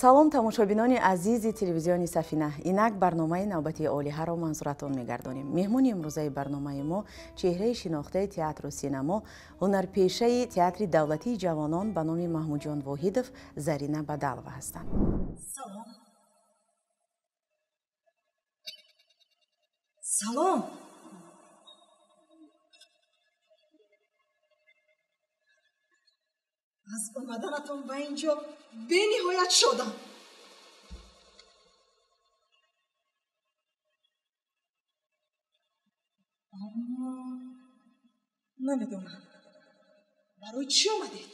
Салом тамошобинони азизи телевизиони Сафина. Инак барномаи навбатии олиҳаро манзуратон мегардонем. Меҳмони имрӯзаи барномаи мо чеҳраи шинохтаи театру синамо, ҳунарпешаи театри давлатии ҷавонон ба номи Маҳмудҷон Воҳидов Зарина Бадалова ҳастанд. Салом. Салом. Аз омаданатон ба ин ҷо бениҳоят шодам. Аммо намедонам барои чӣ омадед.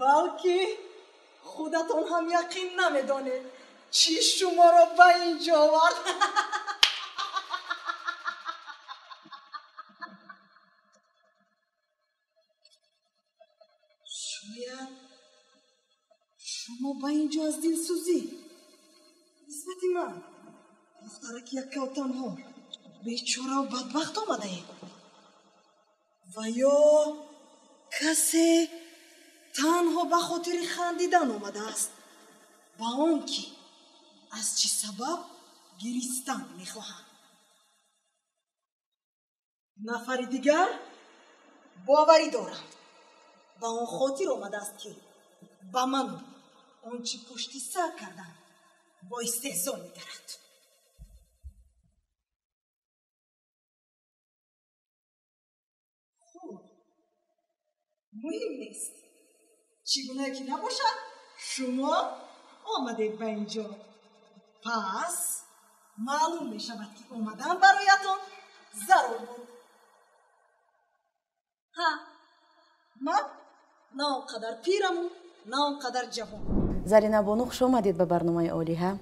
Балки худатон ҳам яқин намедонед чӣ шуморо ба ин ҷо овард. Шумо ба ин ҷо аз дилсӯзӣ нисбати ман, духтараки яккаву танҳо, бечораву бадбахт омадаед, ва ё касе танҳо ба хотири хандидан омадааст, ба он ки аз чӣ сабаб гиристан мехоҳам. Нафари дигар боварӣ дорам ба он хотир омадааст, ки ба ману он чӣ пушти сар кардам бо истеҳзо медарад. Хуб, муҳим нест. Чӣ гунае ки набошад, шумо омадед ба ин ҷо. Пас маълум мешавад, ки омадан бароятон зарур буд. Ҳа, ман на он қадар пираму на он қадар ҷавон. Зарина бону, хуш омадед ба барномаи олиҳа.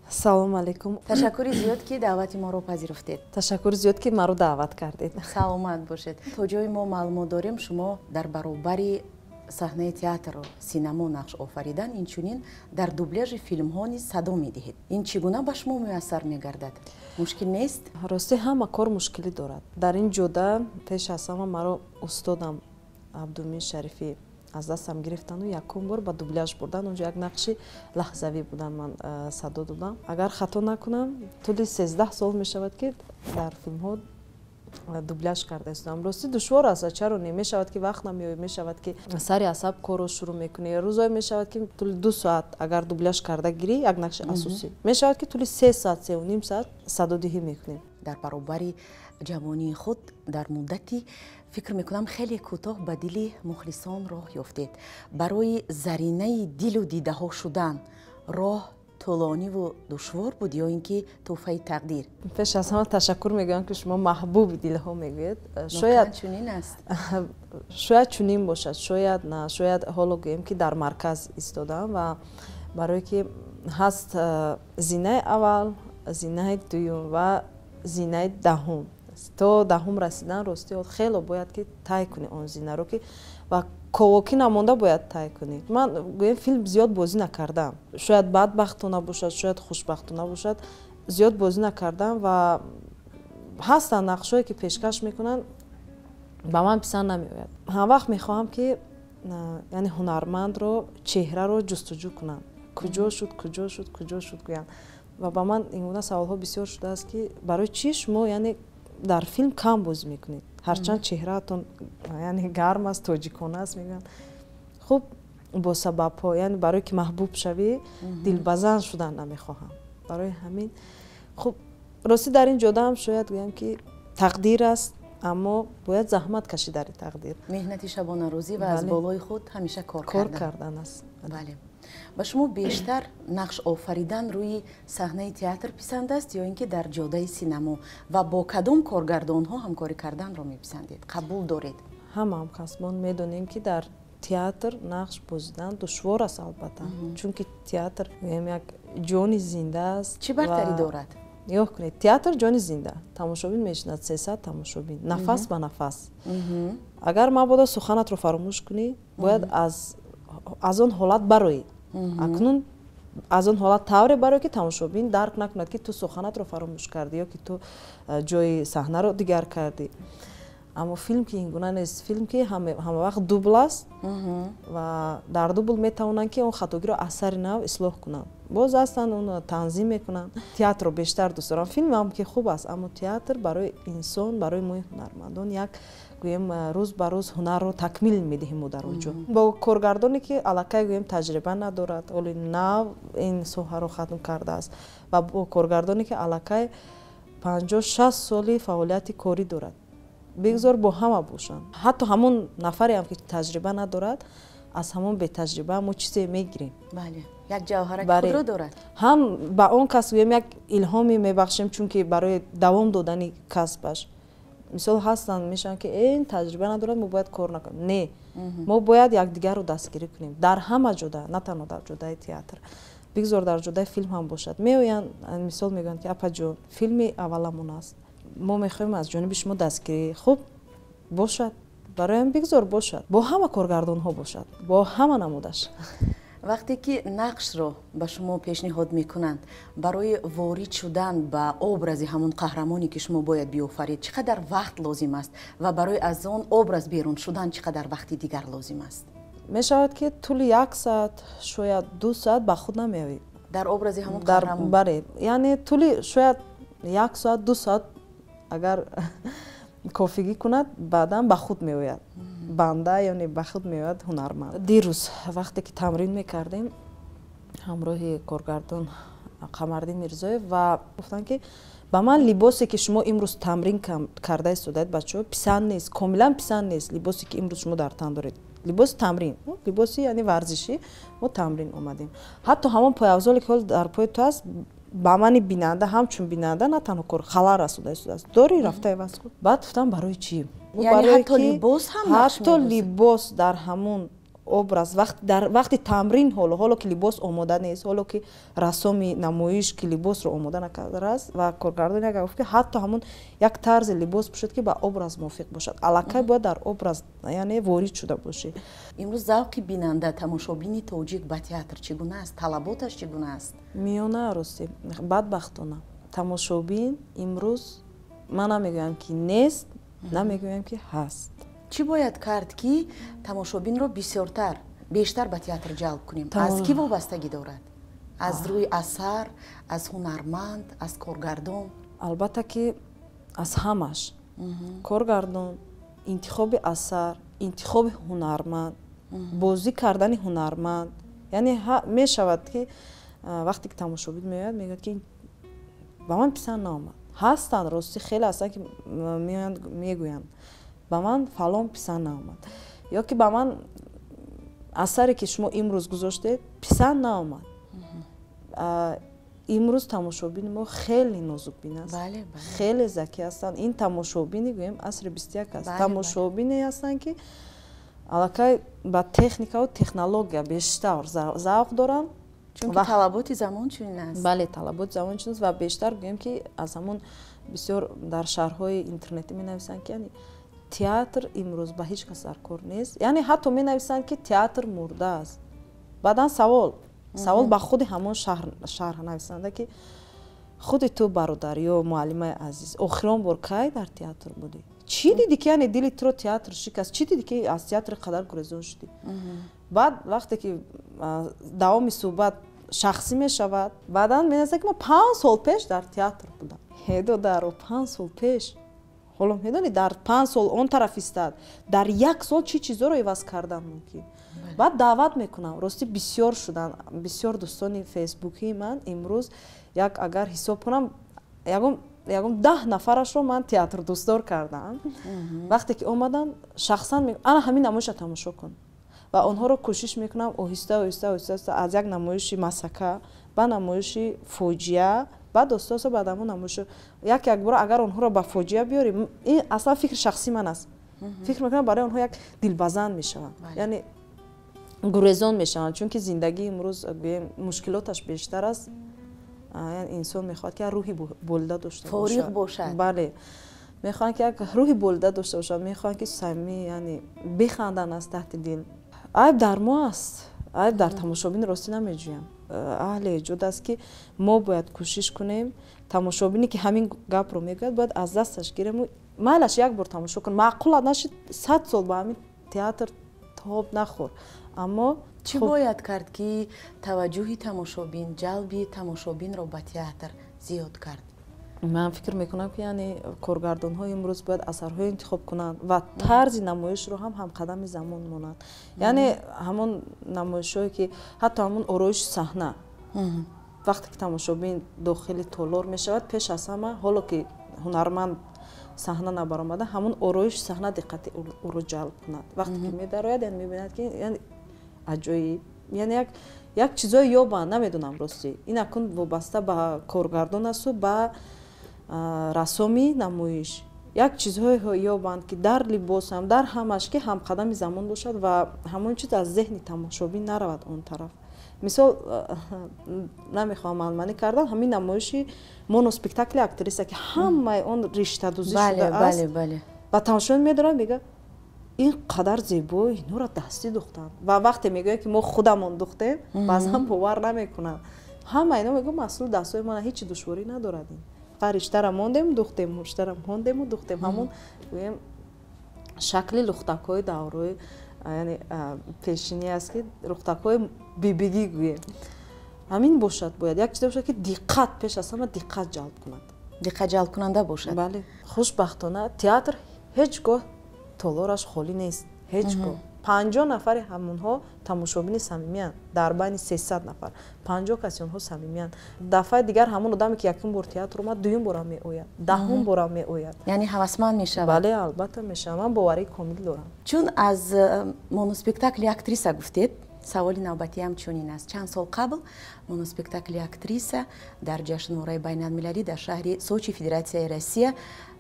Салом алейкум. Ташаккури зиёд, ки даъвати моро пазируфтед. Ташаккури зиёд, ки маро даъват кардед. Саломат бошед. То ҷои мо маълумот дорем, шумо дар баробари саҳнаи театру синамо нақш офаридан, инчунин дар дубляжи филмҳо низ садо медиҳед. Ин чӣ гуна ба шумо муяссар мегардад? Мушкил нест? Рости ҳама кор мушкилӣ дорад. Дар ин ҷода пеш аз ҳама маро устодам Абдумин Шарифӣ аз дастам гирифтану якум бор ба дубляж бурдан. Онҷо як нақши лаҳзавӣ будан, ман садо додам. Агар хато накунам, тӯли 13 сол мешавад, ки дар филмҳо дубляж карда истодам. Рости душвор аст, чаро не? Мешавад, ки вақт намеёбӣ, мешавад, ки сари асаб корро шурӯъ мекунӣ. Рӯзое мешавад, ки тӯли 2 соат агар дубляж карда гирӣ як нақши асосӣ, мешавад, ки тӯли 3 соат, 3,5 соат садодиҳӣ мекунем. Дар баробари ҷавонии худ дар муддати фикр мекунам хеле кӯтоҳ ба дили мухлисон роҳ ёфтед. Барои заринаи дилу дидаҳо шудан роҳ тӯлониву душвор буд ё ин ки тӯҳфаи тақдир? Пеш аз ҳама ташаккур мегӯям, ки шумо маҳбуби дилҳо мегӯед. Шояд чунин аст. Шояд чунин бошад, шояд на. Шояд ҳоло гӯем, ки дар марказ истодам ва барое ки ҳаст зинаи аввал, зинаи дуюм ва зинаи даҳум. То даҳум расидан рости хело бояд ки тай кунӣ он зинаро, ки ва ковокӣ намонда бояд тай кунӣ. Ман гӯем филм зиёд бозӣ накардам. Шояд бадбахтона бошад, шояд хушбахтона бошад, зиёд бозӣ накардам ва ҳастанд нақшҳое, ки пешкаш мекунанд, ба ман писанд намеояд. Ҳамвақт мехоҳам, ки яъне ҳунармандро, чеҳраро ҷустуҷӯ кунам. Куҷо шуд, куҷо шуд, куҷо шуд гӯянд. Ва ба ман ин гуна саволҳо бисёр шудааст, ки барои чӣ шумо яъне дар филм кам бозӣ мекунед, ҳарчанд чеҳраатон яъне гарм аст, тоҷикона аст, мегӯянд. Хуб, бо сабабҳо, яъне барое ки маҳбуб шавӣ, дилбазан шудан намехоҳам. Барои ҳамин хуб, ростӣ дар ин ҷодаам шояд гӯям, ки тақдир аст, аммо бояд заҳмат кашид дар ин тақдир. Меҳнати шабонарӯзӣ ва аз болои худ ҳамеша кор кардан аст. Бале. Ба шумо бештар нақш офаридан рӯи саҳнаи театр писанд аст ё ин ки дар ҷодаи синамо, ва бо кадом коргардонҳо ҳамкорӣ карданро меписандед, қабул доред? Ҳама ҳамкасбон медонем, ки дар театр нақш бозидан душвор аст, албатта, чунки театр гӯем як ҷони зинда аст. Чӣ бартарӣ дорад? Нигоҳ кунед, театр ҷони зинда, тамошобин мешинад, 300 тамошобин, нафас ба нафас. Агар мабодо суханатро фаромӯш кунӣ, бояд аз он ҳолат бароӣ. Акнун аз он ҳолат тавре барои ки тамошобин дарк накунад, ки ту суханатро фаромӯш кардӣ ё ки ту ҷои саҳнаро дигар кардӣ. Аммо филм ки ин гуна нест. Филм ки ҳама вақт дубл аст ва дар дубл метавонанд, ки он хатогиро аз сари нав ислоҳ кунанд. Боз ҳастанд, он танзим мекунанд. Театрро бештар дӯст дорам. Филмам ки хуб аст, аммо театр барои инсон, барои мои ҳунармандон як, гӯем, рӯз ба рӯз ҳунарро такмил медиҳем мо дар он ҷо. Бо коргардоне, ки аллакай, гӯем, таҷриба надорад, ҳоли нав ин соҳаро хатм кардааст, ва бо коргардоне, ки аллакай 50-60 соли фаъолияти корӣ дорад, бигзор бо ҳама бошанд. Ҳатто ҳамон нафареам, ки таҷриба надорад, аз ҳамон бетаҷриба мо чизе мегирем. Бале, як ҷавҳараки худро дорад. Ҳам ба он кас, гӯем, як илҳоме мебахшем, чунки барои давом додани касбаш. Мисол, ҳастанд, мешаванд, ки ин таҷриба надорад, мо бояд кор накунем. Не, мо бояд якдигарро дастгирӣ кунем дар ҳама ҷода, на танҳо дар ҷодаи театр, бигзор дар ҷодаи филм ҳам бошад. Меоянд, мисол, мегӯянд, ки апаҷон, филми авваламон аст, мо мехоҳем аз ҷониби шумо дастгирӣ. Хуб бошад, бароям бигзор бошад, бо ҳама коргардонҳо бошад, бо ҳама намудаш. Вақте ки нақшро ба шумо пешниҳод мекунанд, барои ворид шудан ба образи ҳамон қаҳрамоне, ки шумо бояд биёфаред, чӣ қадар вақт лозим аст ва барои аз он образ берун шудан чӣ қадар вақти дигар лозим аст? Мешавад, ки тӯли як саат, шояд 2 саат ба худ намеоӣ. Дар образи ҳамон қаҳрамон. Бале, яъне тӯли шояд як соат, 2 соат агар кофигӣ кунад, баъдан ба худ меояд банда, яъне ба худ меояд ҳунарманд. Дирӯз вақте ки тамрин мекардем ҳамроҳи коргардон Қамардин Мирзоев, ва гуфтанд, ки ба ман либосе, ки шумо имрӯз тамрин карда истодаед, бачаҳо, писанд нест, комилан писанд нест. Либосе, ки имрӯз шумо дар тан доред, либоси тамрин, либоси яъне варзишӣ, мо тамрин омадем, ҳатто ҳамон пойафзоле, ки ҳол дар пои ту аст, ба мани бинанда, ҳамчун бинанда, на танҳо кор, халал расода истодааст. Дори рафта иваз кун. Баъд гуфтам: барои чӣ? Ҳатто либос дар ҳамон образ дар вақти тамрин, ҳоло ки либос омода нест, ҳоло ки рассоми намоиш ки либосро омода накардааст, ва коргардон як гуфт, ки ҳатто ҳамон як тарзи либос пӯшад, ки ба образ мувофиқ бошад. Аллакай бояд дар образ, яъне, ворид шуда бошӣ. Имрӯз завқи бинанда, тамошобини тоҷик ба театр чӣ гуна аст? Талаботаш чӣ гуна аст? Миёна, ростӣ, бадбахтона, тамошобин имрӯз ман намегӯям, ки нест, намегӯям, ки ҳаст. Чӣ бояд кард, ки тамошобинро бисёртар, бештар ба театр ҷалб кунем? Аз кӣ вобастагӣ дорад? Аз рӯи асар, аз ҳунарманд, аз коргардон? Албатта, ки аз ҳамаш: коргардон, интихоби асар, интихоби ҳунарманд, бозӣ кардани ҳунарманд. Яъне мешавад, ки вақте ки тамошобин меояд, мегӯяд, ки ба ман писанд наомад. Ҳастанд, ростӣ, хеле ҳастанд, ки меоянд, мегӯянд: ба ман фалон писанд наомад ё ки ба ман асаре, ки шумо имрӯз гузоштед, писанд наомад. Имрӯз тамошобини мо хеле нозукбин аст, хеле закӣ ҳастанд. Ин тамошобини, гӯем, асри 21 аст. Тамошобине ҳастанд, ки аллакай ба техникаву технология бештар завқ доранд. Чунки талаботи замон чунин аст. Бале, талаботи замон чунин аст ва бештар, гӯем, ки аз ҳамон бисёр дар шаҳрҳои интернетӣ менависанд, ки яъне театр имрӯз ба ҳеҷ кас дар кор нест, яъне ҳатто менависанд, ки театр мурда аст. Баъдан савол ба худи ҳамон шарҳнависанда, ки худи ту, бародар ё муаллимаи азиз, охирон бор кай дар театр будӣ? Чӣ дидӣ, ки яъне дили туро театр шикаст? Чӣ дидӣ, ки аз театри қадар гурезон шудӣ? Баъд вақте ки давоми суҳбат шахсӣ мешавад, баъдан менависад, ки ман 5 сол пеш дар театр будам. Ҳедодаро, 5 сол пеш! Ҳоло медонӣ, дар 5 сол он тараф истад, дар як сол чӣ чизоро иваз кардан мумкин? Баъд даъват мекунам. Ростӣ, бисёр шуданд, бисёр дӯстони фейсбукии ман. Имрӯз як агар ҳисоб кунам, ягон 10 нафарашро ман театрдӯстдор кардам. Вақте ки омаданд, шахсан ана ҳамин намоиша тамошо кун, ва онҳоро кӯшиш мекунам оҳиста, оҳиста, оҳиста аз як намоиши масхара ба намоиши фоҷиа, баъд оста оста баъд ҳамон намоиши як якбора агар онҳоро ба фоҷиа биёрем, ин аслан фикри шахсии ман аст, фикр мекунам, барои онҳо як дилбазан мешаванд, яъне гурезон мешаванд, чунки зиндагии имрӯз, гӯем, мушкилоташ бештар аст. Инсон мехоҳад, ки як рӯҳи болида дошта. Фориғ бошад. Бале, мехоҳанд, ки як рӯҳи болида дошта бошад, мехоҳанд, ки самимӣ, яъне биханданд аз таҳти дил. Айб дар мо аст, айб дар тамошобини ростӣ намеҷӯям, аҳли эҷод аст, ки мо бояд кӯшиш кунем. Тамошобине, ки ҳамин гапро мегӯяд, бояд аз дасташ гирему Майлаш як бор тамошо кун, маъқулат нашид, 100 сол ба ҳамин театр тоб нахӯр. Аммо чӣ бояд кард, ки таваҷҷӯҳи тамошобин, ҷалби тамошобинро ба театр зиёд кард? Ман фикр мекунам, ки яъне коргардонҳо имрӯз бояд асарҳое интихоб кунанд ва тарзи намоишро ҳам ҳамқадами замон монанд. Яъне ҳамон намоишҳое, ки ҳатто ҳамон ороиши саҳна, вақте ки тамошобин дохили толор мешавад, пеш аз ҳама, ҳоло ки ҳунарманд саҳна набаромада, ҳамон ороиши саҳна диққати ӯро ҷалб кунад. Вақте ки медарояд, яъне мебинад, ки аҷоиб, яъне як чизое ёбанд, намедонам, ростӣ ин акун вобаста ба коргардон асту ба рассоми намоиш. Як чизҳое ёбанд, ки дар либосам, дар ҳамаш, ки ҳамқадами замон бошад ва ҳамон чиз аз зеҳни тамошобин наравад он тараф. Мисол, намехоҳам манманӣ кардан, ҳамин намоиши моноспектакли актриса, ки ҳамаи он риштадӯзӣ шудааст ва тамошобин медорад, мегӯяд: «Ин қадар зебо, инҳоро дастӣ духтанд?» Ва вақте мегӯяд, ки мо худамон духтем, баъзан бовар намекунанд. Ҳама ино мегӯ маҳсули дастҳои мана, ҳеҷ душворӣ надорад, ин фақат риштара мондем, духтем, риштара мондему духтем. Ҳамон, гӯем, шакли лухтакҳои даврои, яъне пешинӣ аст, ки лухтакҳои бибигӣ гӯем, ҳамин бошад. Бояд як чизе бошад, ки диққат, пеш аз ҳама диққат ҷалб кунад. Диққат ҷалбкунанда бошад. Бале, хушбахтона, театр ҳеҷ гоҳ толораш холӣ нест, ҳеҷ гоҳ. 50 нафари ҳамонҳо тамошобини самимиянд. Дар байни 300 нафар 50 каси онҳо самимиянд. Дафъаи дигар ҳамон одаме, ки якум бор театр омад, дуюм борам меояд, даҳум борам меояд. Яъне ҳавасманд мешавад. Бале, албатта, мешавад, ман боварии комил дорам. Чун аз моноспектакли актриса гуфтед, саволи навбатиам чунин аст: чанд сол қабл моноспектакли актриса дар ҷашнвораи байналмилалӣ дар шаҳри Сочи, Федератсияи Россия,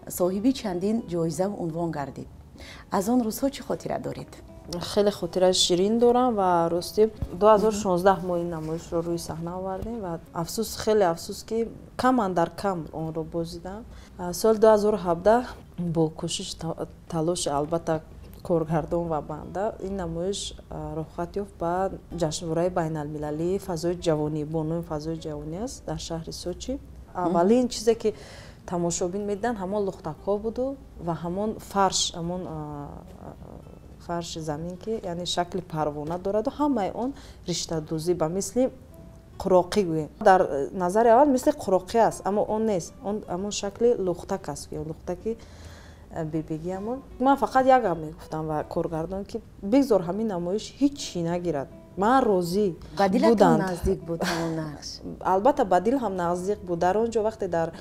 соҳиби чандин ҷоизаву унвон гардид. Аз он рӯзҳо чӣ хотира доред? Хеле хотираи ширин дорам ва ростӣ, 2016 мо ин намоишро рӯи саҳна овардем ва афсӯс, хеле афсӯс, ки кам андар кам онро бозидам. Соли 2017 бо кӯшиш, талоши, албатта, коргардон ва банда ин намоиш роҳхат ёфт ба ҷашнвораи байналмилалии фазои ҷавонӣ, бо номи Фазои ҷавонӣ аст, дар шаҳри Сочи. Аввалин чизе, ки тамошобин медиданд, ҳамон лухтакҳо буду ва ҳамон фарш, ҳамон фарши замин, ки яъне шакли парвона дораду ҳамаи он риштадӯзӣ, ба мисли қуроқӣ гӯем. Дар назари аввал мисли қуроқӣ аст, аммо он нест, он ҳамон шакли лухтак аст, лухтаки бибигиамон. Ман фақат як гап мегуфтам ва коргардон, ки бигзор ҳамин намоиш ҳичи нагирад, ман розӣ. Ба дилатон наздик буд ҳамон нақш? Албатта, ба дил ҳам наздик буд. Дар он ҷо, вақте дар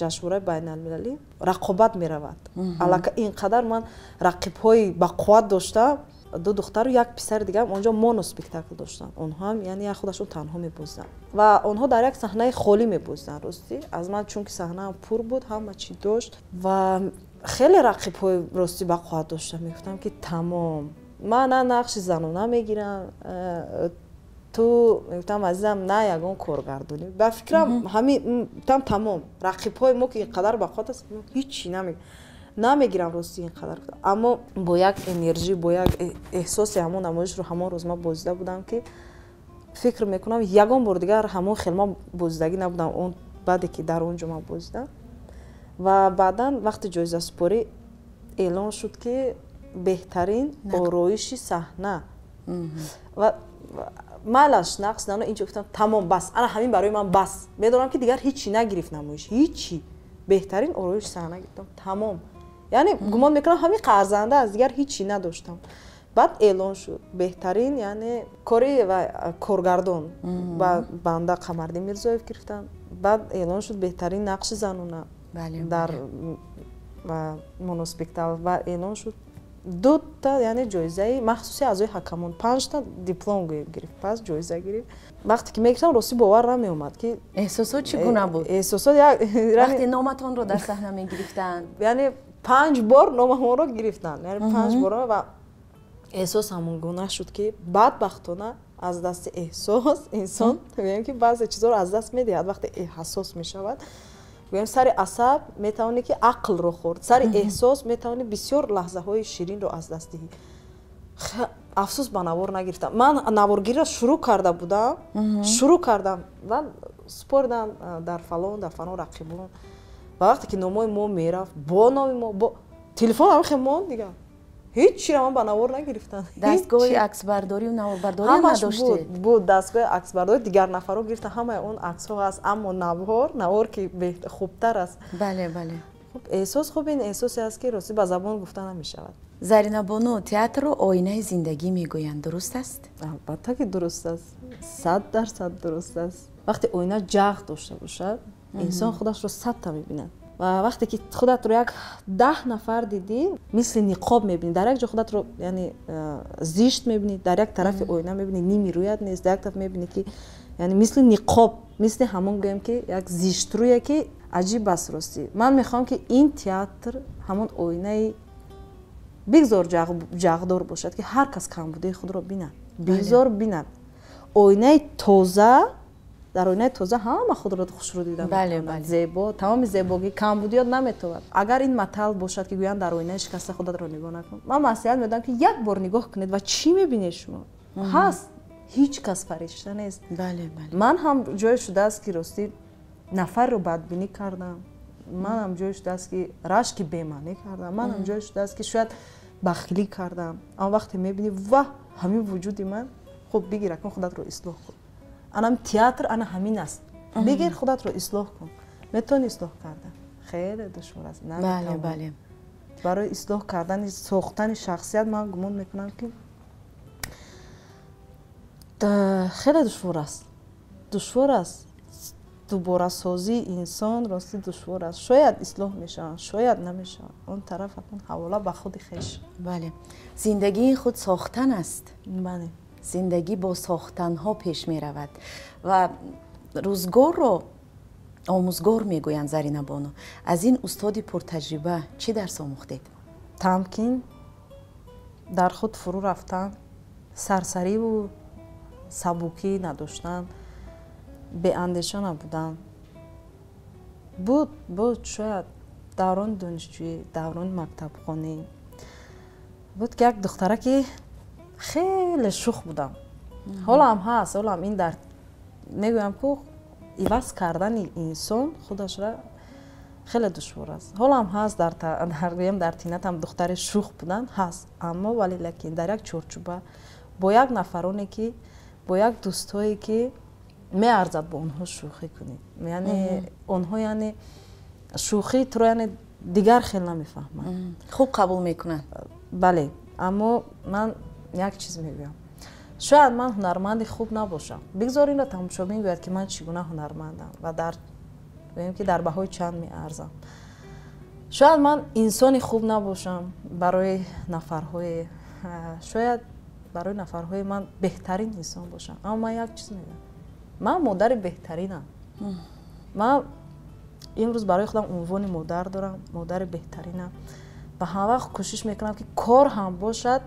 ҷашнвораи байналмилалӣ рақобат меравад, аллака ин қадар ман рақибҳои бақувват доштам, ду духтару як писари дигарам онҷо моноспектакл доштанд. Онҳо ҳам, яъне, як худашон танҳо мебозиданд ва онҳо дар як саҳнаи холӣ мебозиданд, ростӣ, аз ман, чунки саҳнаам пур буд, ҳама чӣ дошт ва хеле рақибҳои, ростӣ, бақувват доштам. Мегуфтам, ки тамом, ман на нақши занона мегирам, ту, мегуфтам, азизам, на ягон коргардонӣ. Ба фикрам, ҳамин там, тамом, рақибҳои мо, ки ин қадар бақувват аст, ҳичи намегирам, рости, ин қадар. Аммо бо як энержӣ, бо як эҳсоси ҳамон намоишро ҳамон рӯз ман бозида будам, ки фикр мекунам, ягон бор дигар ҳамон хел ман бозидагӣ набудам, он баъде ки дар он ҷо ман бозидам. Ва баъдан вақти ҷоизасупорӣ эълон шуд, ки беҳтарин ороиши саҳна ва майлаш нақш нано инҷо, гуфтам: «Тамом, бас, ана ҳамин барои ман бас». Медонам, ки дигар ҳичи нагирифт намоиш, ҳичи, беҳтарин ороиши саҳна гирифтам, тамом. Яъне гумон мекунам, ҳамин арзанда аст, дигар ҳичи надоштам. Баъд эълон шуд беҳтарин, яъне, кори ва коргардон ба банда Қамардин Мирзоев гирифтанд. Баъд эълон шуд беҳтарин нақши занона дар моноспектакл ва эълон шуд дута, яъне, ҷоизаи махсуси аъзои ҳакамон, панҷта диплом гирифт, пас ҷоиза гирифт. Вақте ки мегирифтам, ростӣ, бовар намеомад, ки Эҳсосот чӣ гуна буд? Эҳсосот вақте номатонро дар саҳна мегирифтанд? Яъне панҷ бор номамонро гирифтанд, яъне панҷ бор, ва эҳсос ҳамон гуна шуд, ки бадбахтона аз дасти эҳсос инсон, гӯем, ки баъзе чизҳоро аз даст медиҳад. Вақте ҳассос мешавад, гӯем, сари асаб метавонӣ, ки ақлро хӯрд, сари эҳсос метавонӣ бисёр лаҳзаҳои ширинро аз даст диҳӣ. Афсӯс, ба навор нагирифтам. Ман наворгириро шурӯъ карда будам, шурӯъ кардам ва супоридам дар фалон, дар фалон рақибон. Ва вақте ки номҳои мо мерафт, бо номи мо, бо телефон ҳам монд дигар. Ҳеҷ чиро ман ба навор нагирифтам. Дастгоҳи аксбардорию наворбардорӣ надоштед? Буд дастгоҳи аксбардорӣ, дигар нафарҳо гирифтан, ҳамаи он аксҳо ҳаст, аммо навор ки хубтар аст. Бале, бале. Хуб, эҳсос, хуб, ин эҳсосе аст, ки ростӣ ба забон гуфта намешавад. Зарина бону, театрро оинаи зиндагӣ мегӯянд, дуруст аст? Албатта ки дуруст аст, 100% дуруст аст. Вақте оина ҷағ дошта бошад, инсон худашро 100 та мебинад. Ва вақте ки худатро як 10 нафар дидӣ, мисли ниқоб мебинӣ, дар як ҷо худатро, яъне зишт мебинӣ, дар як тарафи оина мебинӣ, ними рӯят нест, дар як тараф мебинӣ, ки яъне мисли ниқоб, мисли ҳамон гӯем ки як зиштрӯе ки аҷиб аст. Ростӣ ман мехоҳам, ки ин театр ҳамон оинаи бигзор ҷағдор бошад, ки ҳар кас камбудии худро бинад, бигзор бинад. Оинаи тоза, дар оинаи тоза ҳама худро хушрӯ дида метавонад, зебо, тамоми зебогӣ, камбудиёт наметавад. Агар ин матал бошад, ки гӯянд, дар оинаи шикаста худатро нигоҳ накун, ман маслиҳат медиҳам, ки як бор нигоҳ кунед ва чӣ мебинед шумо. Ҳаст, ҳеҷ кас фаришта нест. Ман ҳам ҷое шудааст, ки ростӣ нафарро бадбинӣ кардам, манам ҷое шудааст, ки рашки бемаънӣ кардам, манам ҷое шудааст, ки шояд бахилӣ кардам. Аммо вақте мебинӣ, ва ҳамин вуҷуди ман, хуб, бигир, акун худатро ислоҳ кун. Анам театр ана ҳамин аст: бигир, худатро ислоҳ кун. Метавонӣ ислоҳ кардан? Хеле душвор аст. Барои ислоҳ кардани, сохтани шахсият, ман гумон мекунам, ки хеле душвор аст, душвор аст. Дуборасозии инсон ростӣ душвор аст. Шояд ислоҳ мешаванд, шояд намешаванд. Он тараф акун ҳавола ба худи хеш. Бале, зиндагии худ сохтан аст. Бале. Зиндагӣ бо сохтанҳо пеш меравад ва рӯзгорро омӯзгор мегӯянд. Зарина бону, аз ин устоди пуртаҷриба чӣ дарс омӯхтед? Тамкин, дар худ фурӯ рафтан, сарсариву сабукӣ надоштан, беандеша набудан. Буд, шояд даврони донишҷӯӣ, даврони мактабхонӣ буд, ки як духтараки хеле шух будам. Ҳолам ҳаст, ҳолам ин дар мегӯям, ку иваз кардани инсон худашра хеле душвор аст. Ҳолам ҳаст, гӯям, дар тинатам духтари шух будан ҳаст, аммо вале лекин дар як чорчӯба, бо як нафароне ки, бо як дӯстҳое ки меарзад бо онҳо шӯхӣ кунӣ, яъне онҳо, яъне шӯхии туро, яъне дигар хел намефаҳманд. Хуб қабул мекунанд. Бале, аммо ман як чиз мегӯям: шояд ман ҳунарманди хуб набошам, бигзор инро тамошобин гӯяд, ки ман чӣ гуна ҳунармандам ва дар гӯем ки дар баҳои чанд меарзам. Шояд ман инсони хуб набошам барои нафарҳое, шояд барои нафарҳои ман беҳтарин инсон бошам, аммо ман як чиз мегӯям: ман модари беҳтаринам. Ман имрӯз барои худам унвони модар дорам, модари беҳтаринам. Ва ҳамавақт кӯшиш мекунам, ки кор ҳам бошад,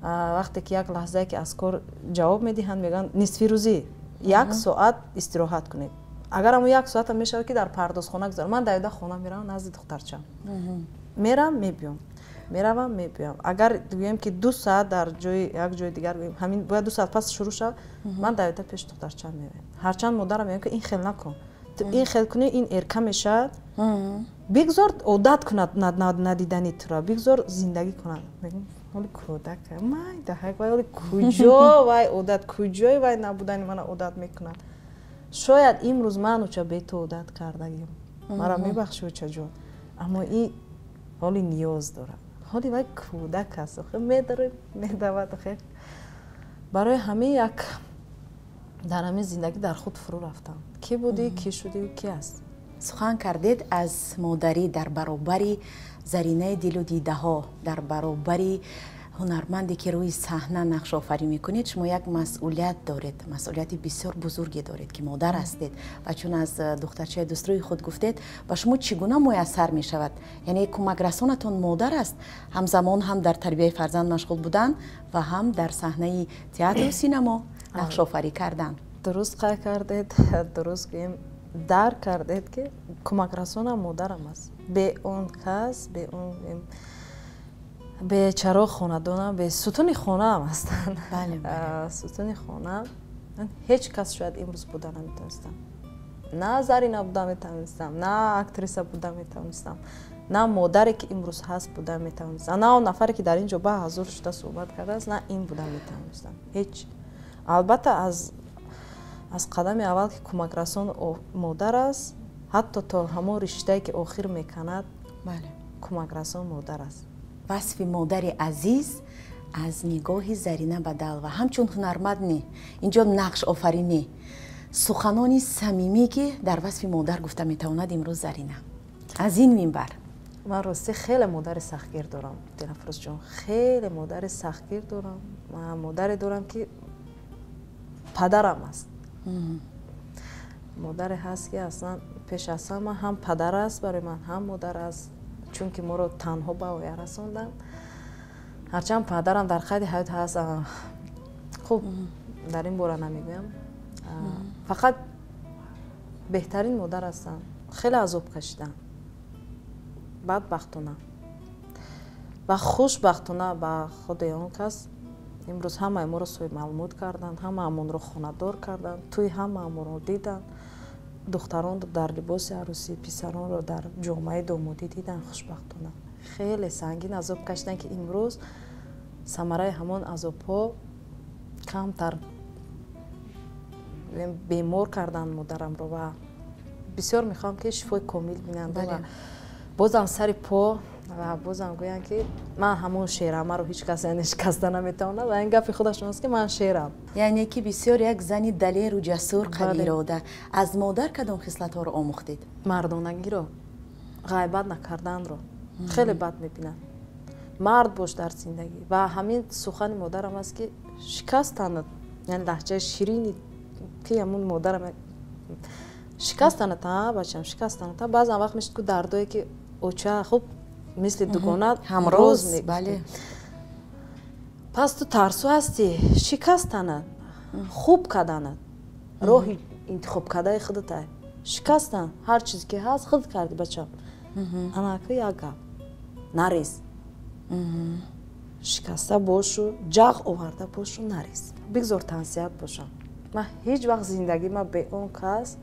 вақте ки як лаҳзае ки аз кор ҷавоб медиҳанд, мегӯянд, нисфирӯзӣ як соат истироҳат кунед. Агар ҳамо як соатам мешавад, ки дар пардозхона гузарам, ман давида хона меравам, назди духтарчам мерам, мебиём, меравам, мебиём. Агар гӯем ки 2 соат дар ҷои як ҷои дигар, гӯем, ҳамин бояд 2 соат пас шурӯъ шавад, ман давида пеши духтарчам меравам. Ҳарчанд модарам мегӯяд, ки ин хел накун, ту ин хел кунӣ, ин эрка мешавад, бигзор одат кунад надидани туро, бигзор зиндагӣ кунад. Мегӯям, ҳоли кӯдак майдаҳак, вай ҳоли куҷо вай одат, куҷои вай набудани мана одат мекунад? Шояд имрӯз ман, уча, бе ту одат кардагим, маро мебахши, учаҷон, аммо ин ҳоли ниёз дорад, ҳоли вай кӯдак аст, охе медаре, медавад. Охе барои ҳамин як дар ҳамин зиндагӣ дар худ фурӯ рафтам: кӣ будӣ, кӣ шудӣ, кӣ аст. Сухан кардед аз модарӣ. Дар баробари заринаи дилу дидаҳо, дар баробари ҳунарманде, ки рӯи саҳна нақшофарӣ мекунед, шумо як масъулият доред, масъулияти бисёр бузурге доред, ки модар ҳастед. Ва чун аз духтарчаи дӯстрӯи худ гуфтед, ба шумо чӣ гуна муяссар мешавад, яъне кӯмакрасонатон модар аст, ҳамзамон ҳам дар тарбияи фарзанд машғул будан ва ҳам дар саҳнаи театру синамо нақшофарӣ кардан? Дуруст қайд кардед, дуруст гӯем, дарк кардед, ки кӯмакрасонам модарам аст. Бе он кас, бе он бечароғ хонадонам, бе сутуни хонаам ҳастанд, сутуни хона. Ҳеҷ кас шояд имрӯз буда наметавонистам. На Зарина буда метавонистам, на актриса буда метавонистам, на модаре ки имрӯз ҳаст буда метавонистам, на он нафаре ки дар ин ҷо ба ҳазур шуда суҳбат кардааст, на ин буда метавонистам. Ҳеҷ. Албатта, аз қадами аввал ки кӯмакрасон модар аст, ҳатто то ҳамон риштае ки охир меканад, кӯмакрасон модар аст. Васфи модари азиз аз нигоҳи Зарина Бадалова ҳамчун ҳунарманд не, инҷо нақшофаринӣ, суханони самимӣ, ки дар васфи модар гуфта метавонад имрӯз Зарина аз ин минбар. Ман ростӣ хеле модари сахтгир дорам, Дилафрӯзҷон, хеле модари сахтгир дорам. Ман модаре дорам, ки падарам аст, модаре ҳаст, ки аслан пеш аз ҳама ҳам падар аст барои ман, ҳам модар аст, чунки моро танҳо ба оя расонданд. Ҳарчанд падарам дар қайди ҳаёт ҳаст, хуб, дар ин бора намегӯям. Фақат беҳтарин модар ҳастанд. Хеле азоб кашиданд бадбахтона ва хушбахтона ба худи он кас имрӯз ҳамаи моро соҳибмаълумот карданд, ҳамаамонро хонадор карданд, тӯи ҳамаамонро диданд, духтаронро дар либоси арӯсӣ, писаронро дар ҷомаи домодӣ диданд. Хушбахтона хеле сангин азоб кашиданд, ки имрӯз самараи ҳамон азобҳо камтар бемор карданд модарамро ва бисёр мехоҳам, ки шифои комил бинанд ва бозам сари по ва бозам гӯянд, ки ман ҳамон шерамаро ҳеҷ кас яъне шикаста наметавонад. Ва ин гапи худашон аст, ки ман шерам. Яъне ки бисёр як зани далеру ҷасур, қавиирода. Аз модар кадом хислатҳоро омӯхтед? Мардонагиро, ғайбат накарданро. Хеле бад мебинад. Мард бош дар зиндагӣ. Ва ҳамин сухани модарам аст, ки шикастанад, яъне лаҳҷаи ширини ки ҳамун модарам: «Шикастанад, а бачам, шикастанад». Баъзан вақт мешуд, ку дардое ки оча хуб мисли дугона ҳамроз, бале. Пас ту тарсу ҳастӣ, шикастанад, хуб каданад, роҳи интихобкардаи худата шикастан. Ҳар чизе ки ҳаст, худ кардӣ, бачам. Анака як гап: нарез, шикаста бошу, ҷағ оварда бошу, нарез, бигзор тансиҳат бошам. Ман ҳеҷ вақт зиндагима бе он кас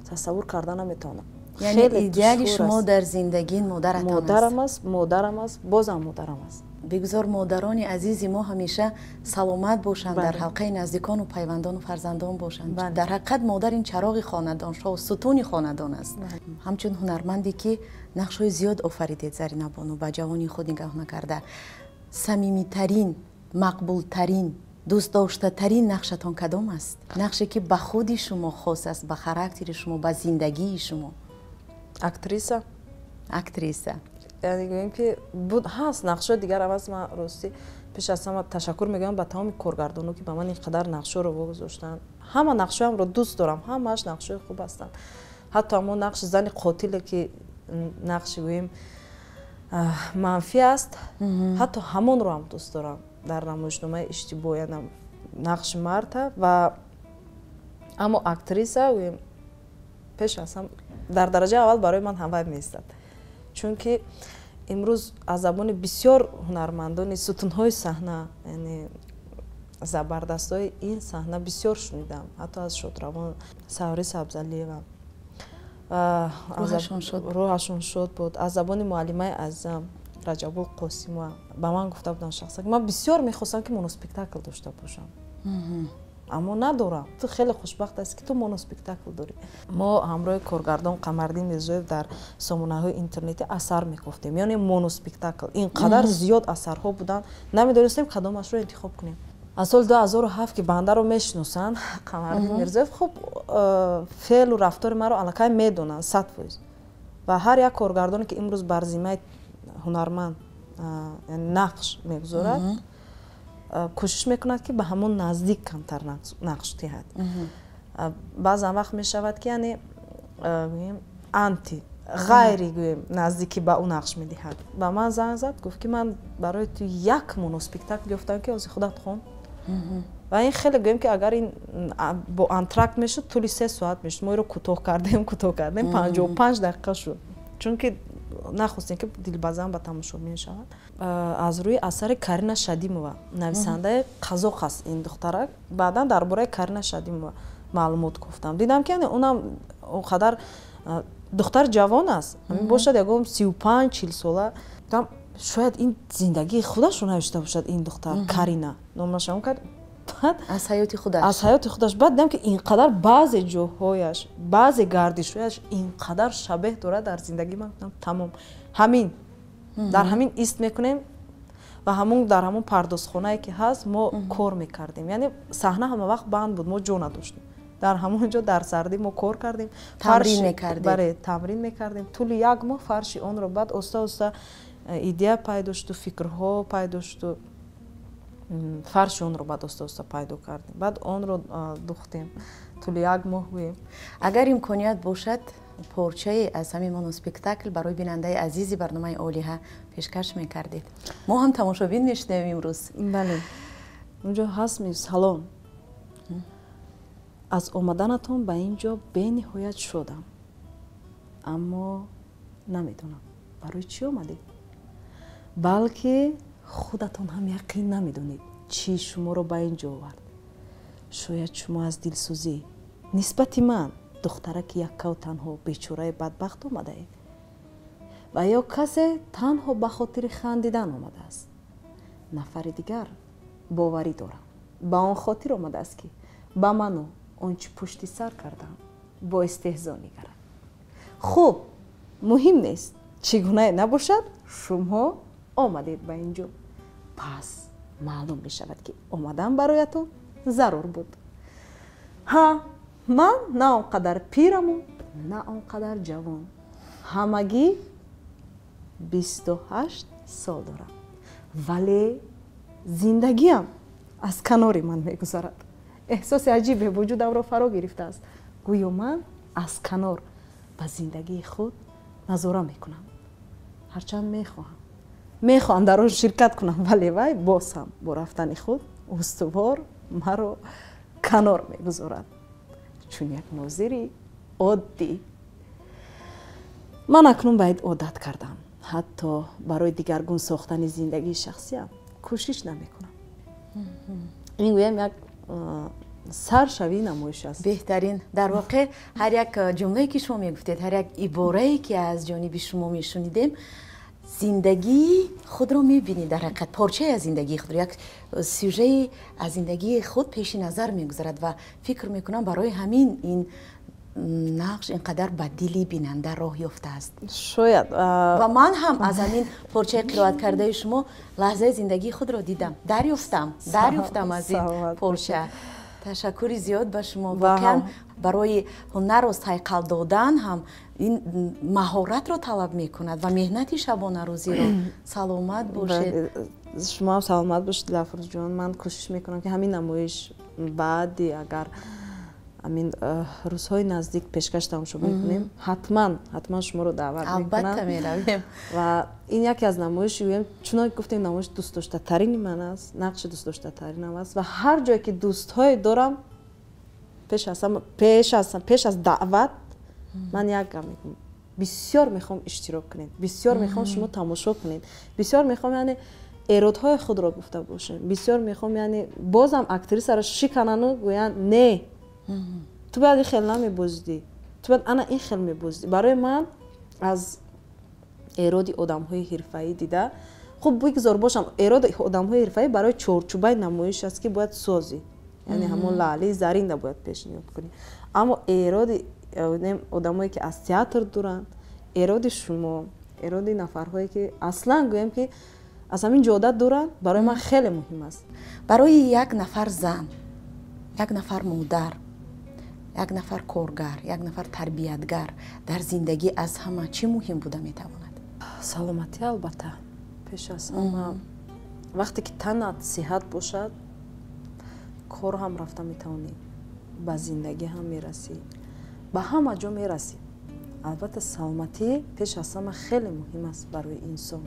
тасаввур карда наметавонам. Яъне идеали шумо дар зиндагӣ модаратон? Модарам аст, модарам аст, бозам модарам аст. Бигзор модарони азизи мо ҳамеша саломат бошанд, дар ҳалқаи наздикону пайвандону фарзандон бошанд. Дар ҳақиқат, модар ин чароғи хонадон, сутуни хонадон аст. Ҳамчун ҳунарманде, ки нақшҳои зиёд офаридед, Зарина бону, ба ҷавони худ нигоҳ накарда, самимитарин, мақбултарин, дӯстдоштатарин нақшатон кадом аст? Нақше, ки ба худи шумо хос аст, ба характери шумо, ба зиндагии шумо. Актриса. Актриса. Яъне гӯем, ки буд, ҳаст нақшҳои дигарам аст. Ман ростӣ пеш аз ҳама ташаккур мегӯям ба тамоми коргардоно, ки ба ман ин қадар нақшҳоро вогузоштанд. Ҳама нақшҳоямро дӯст дорам, ҳамааш нақшҳои хуб ҳастанд. Ҳатто ҳамон нақши зани қотиле, ки нақши гӯем манфӣ аст, ҳатто ҳамонро ҳам дӯст дорам. Дар намоишномаи «Иштибоҳ» нақши марта. Ва аммо актриса гӯем пеш аз ҳам дар дараҷаи аввал барои ман ҳамвай меистад, чунки имрӯз аз забони бисёр ҳунармандони сутунҳои саҳна, яъне забардастҳои ин саҳна бисёр шунидам, ҳатто аз шодравон Саври Сабзалиева, рӯҳашон шод буд, аз забони муаллимаи азизам Раҷабул Қосимова ба ман гуфта буданд шахсан: «Ман бисёр мехостам, ки моноспектакл дошта бошам, аммо надорам. Ту хеле хушбахт ҳастӣ, ки ту моноспектакл дорӣ». Мо ҳамроҳи коргардон Қамардин Мирзоев дар сомонаҳои интернетӣ асар мекофтем, яъне моноспектакл. Ин қадар зиёд асарҳо буданд, намедонистем кадомашро интихоб кунем. Аз соли 2007 ки бандаро мешиносанд, Қамардин Мирзоев хуб феълу рафтори маро аллакай медонанд 100%. Ва ҳар як коргардоне, ки имрӯз бар зиммаи ҳунарманд нақш мегузорад, кӯшиш мекунад, ки ба ҳамон наздик камтар нақш диҳад. Баъзан вақт мешавад, ки яъне анти ғайри гӯем наздикӣ ба ӯ нақш медиҳад. Ба ман занг зад, гуфт, ки ман барои ту як моноспектакл ёфтам, ки ҳозир худат хон. Ва ин хеле гӯем, ки агар ин бо антракт мешуд, тӯли 3 соат мешуд. Мо иро кӯтоҳ кардем, кӯтоҳ кардем, 55 дақиқа шуд, чунки нахостем, ки дилбазан ба тамошобин шавад. Аз рӯи асари Карина Шадимова, нависандаи қазоқ аст ин духтарак. Баъдан дар бораи Карина Шадимова маълумот гуфтам, дидам, ки унам Он қадар духтар ҷавон аст, бошад ягон 35-40 сола. Гуфтам, шояд ин зиндагии худашро навишта бошад ин духтар, Карина номашам кард. Баъд аз ҳаёти худаш, аз ҳаёти худаш. Баъд дидам, ки ин қадар баъзе ҷоҳояш, баъзе гардишҳояш ин қадар шабеҳ дорад дар зиндагии ман. Гуфтам, тамом, ҳамин дар ҳамин ист мекунем. Ва ҳамун дар ҳамун пардозхонае ки ҳаст, мо кор мекардем, яъне саҳна ҳама вақт банд буд, мо ҷо надоштем. Дар ҳамон ҷо дар сардӣ мо кор кардем. Тамрин мекардем. Бале, тамрин мекардем тӯли як моҳ фарши онро. Баъд оста оста идея пайдо шуду фикрҳо пайдо шуду фарши онро баъд оста оста пайдо кардем, баъд онро духтем тӯли як моҳ, гӯем. Агар имконият бошад, порчае аз ҳамин моноспектакл барои бинандаи азизи барномаи Олиҳа пешкаш мекардед, мо ҳам тамошобин мешунавем имрӯз. Бале, унҷо ҳаст ми: «Салом, аз омаданатон ба ин ҷо бениҳоят шодам, аммо намедонам, барои чӣ омадед. Балки худатон ҳам яқин намедонед, чӣ шуморо ба ин ҷо овард. Шояд шумо аз дилсӯзӣ нисбати ман, духтараки яккаву танҳо, бечораи бадбахт, омадаед ва ё касе танҳо ба хотири хандидан омадааст. Нафари дигар, боварӣ дорам, ба он хотир омадааст, ки ба ману он чӣ пушти сар кардам бо истеҳзо нигарад. Хуб, муҳим нест, чӣ гунае набошад, шумо омадед ба ин ҷо, пас маълум мешавад, ки омадан бароятон зарур буд. Ҳа, ман на он қадар пираму на он қадар ҷавон, ҳамагӣ 28 сол дорам, вале зиндагиам аз канори ман мегузарад. Эҳсоси аҷибе вуҷудамро фаро гирифтааст, гӯё ман аз канор ба зиндагии худ назора мекунам. Ҳарчанд мехоҳам дар он ширкат кунам, вале вай боз ҳам бо рафтани худ устувор маро канор мегузорад, чун як нозири оддӣ. Ман акнун ба ин одат кардам, ҳатто барои дигаргун сохтани зиндагии шахсиям кӯшиш намекунам». Ин, гӯям, як саршавии намоиш аст. Беҳтарин. Дар воқеъ, ҳар як ҷумлае, ки шумо мегуфтед, ҳар як иборае, ки аз ҷониби шумо мешунидем, зиндагии худро мебинед. Дар ҳақиқат, порчае аз зиндагии худро, як сюжаи аз зиндагии худ пеши назар мегузарад. Ва фикр мекунам, барои ҳамин ин нақш ин қадар ба дили бинанда роҳ ёфтааст. Шояд. Ва ман ҳам аз ҳамин порчаи қироат кардаи шумо лаҳзаи зиндагии худро дидам, дарёфтам аз ин порча. Ташаккури зиёд ба шумо. Воқеан, барои ҳунарро сайқал додан ҳам ин маҳоратро талаб мекунад ва меҳнати шабонарӯзиро. Саломат бошед. Шумо ҳам саломат бошед, Дилафрӯзҷон. Ман кӯшиш мекунам, ки ҳамин намоиш баъди агар ҳамин рӯзҳои наздик пешкаш тамошо мекунем, ҳатман, ҳатман шуморо даъват мекунам. Албатта, меравем. Ва ин яке аз намоиши, гӯем, чунон ки гуфтем, намоиши дӯстдоштатарини ман аст, нақши дӯстдоштатаринам аст. Ва ҳар ҷое ки дӯстҳое дорам, пеш аз даъват ман як гап мекунам: бисёр мехоҳам иштирок кунед, бисёр мехоҳам шумо тамошо кунед, бисёр мехоҳам, яъне, эродҳои худро гуфта бошем, бисёр мехоҳам, яъне, бозам актрисаро шиканану гӯянд: «Не, ту бояд ин хел намебозидӣ, ту бояд ана ин хел мебозидӣ». Барои ман аз эроди одамҳои ҳирфаӣ дида хуб, бигзор бошам, эроди одамҳои ҳирфаӣ барои чорчӯбаи намоиш аст, ки бояд созӣ, яъне ҳамон лаълии заринда бояд пешниҳод кунӣ. Аммо эроди одамое ки аз театр дуранд, эроди шумо, эроди нафарҳое ки аслан, гӯем, ки аз ҳамин ҷода дуранд, барои ман хеле муҳим аст. Барои як нафар зан, як нафар модар, як нафар коргар, як нафар тарбиятгар дар зиндагӣ аз ҳама чӣ муҳим буда метавонад? Саломатӣ, албатта, пеш аз ҳама. Вақте ки танат сиҳат бошад, кор ҳам рафта метавонӣ, ба зиндагӣ ҳам мерасӣ, ба ҳама ҷо мерасӣ. Албатта, саломатӣ пеш аз ҳама хеле муҳим аст барои инсон.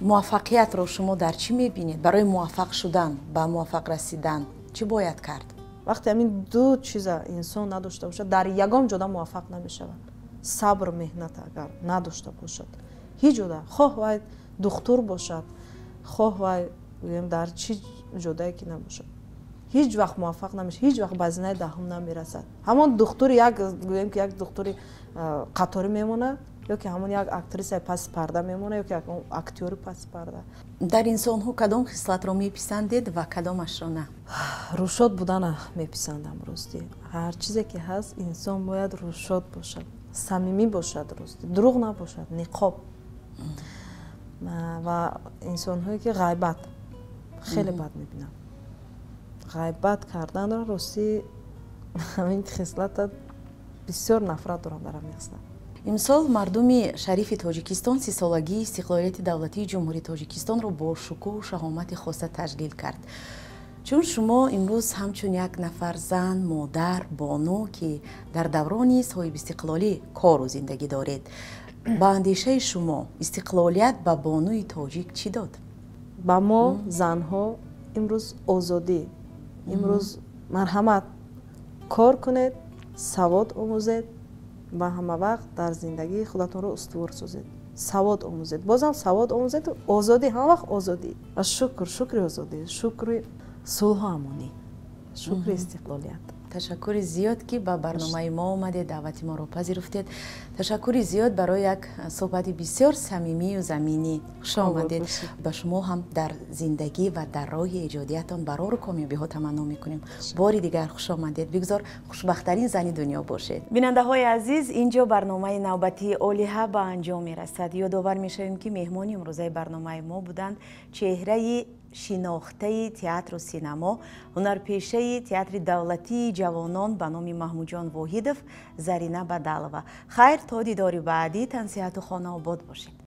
Муваффақиятро шумо дар чӣ мебинед? Барои муваффақ шудан, ба муваффақ расидан чӣ бояд кард? Вақте ҳамин ду чиза инсон надошта бошад, дар ягон ҷода муваффақ намешавад. Сабр, меҳнат агар надошта бошад, ҳеҷ ҷода, хоҳ вай духтур бошад, хоҳ вай, гӯем, дар чӣ ҷодае ки набошад, Ҳеҷ вақт муваффақ намешавад, ҳеҷ вақт ба зинаи даҳум намерасад. Ҳамон духтури як, гӯем ки як духтури қаторӣ мемонад, ё ки ҳамон як актрисаи паси парда мемонад, ё ки як актёри паси парда. Дар инсонҳо кадом хислатро меписандед ва кадомашро на? Рӯшод будана меписандам, ростӣ. Ҳар чизе ки ҳаст, инсон бояд рӯшод бошад, самимӣ бошад, ростӣ, дурӯғ набошад, ниқоб. Ва инсонҳое ки ғайбат, хеле бад мебинам ғайбат карданро, ростӣ. Ҳамин хислата бисёр нафрат дорам дар ҳамин хислат. Имсол мардуми шарифи Тоҷикистон 30-солагии истиқлолияти давлатии Ҷумҳурии Тоҷикистонро бо шукӯҳу шаҳомати хоса таҷлил кард. Чун шумо имрӯз ҳамчун як нафар зан, модар, бону, ки дар даврони соҳибистиқлолӣ кору зиндагӣ доред, ба андешаи шумо, истиқлолият ба бонуи тоҷик чӣ дод? Ба мо, занҳо, имрӯз озодӣ. Имрӯз марҳамат, кор кунед, савод омӯзед ва ҳама вақт дар зиндагии худатонро устувор созед. Савод омӯзед, бозам савод омӯзед. Озодӣ, ҳама вақт озодӣ. Ва шукр, шукри озодӣ, шукри сулҳу амонӣ, шукри истиқлолият. Ташаккури зиёд, ки ба барномаи мо омадед, даъвати моро пазируфтед. Ташаккури зиёд барои як суҳбати бисёр самимию заминӣ. Хуш омадед. Ба шумо ҳам дар зиндагӣ ва дар роҳи эҷодиятон барору комёбиҳо таманно мекунем. Бори дигар хуш омадед. Бигзор хушбахттарин зани дунё бошед. Бинандаҳои азиз, инҷо барномаи навбатии Олиҳа ба анҷом мерасад. Ёдовар мешавем, ки меҳмони имрӯзаи барномаи мо буданд чеҳраи шинохтаи театру синамо, ҳунарпешаи Театри давлатии ҷавонон ба номи Маҳмудҷон Воҳидов Зарина Бадалова. Хайр, то дидори баъдӣ тансиҳату хонаобод бошед.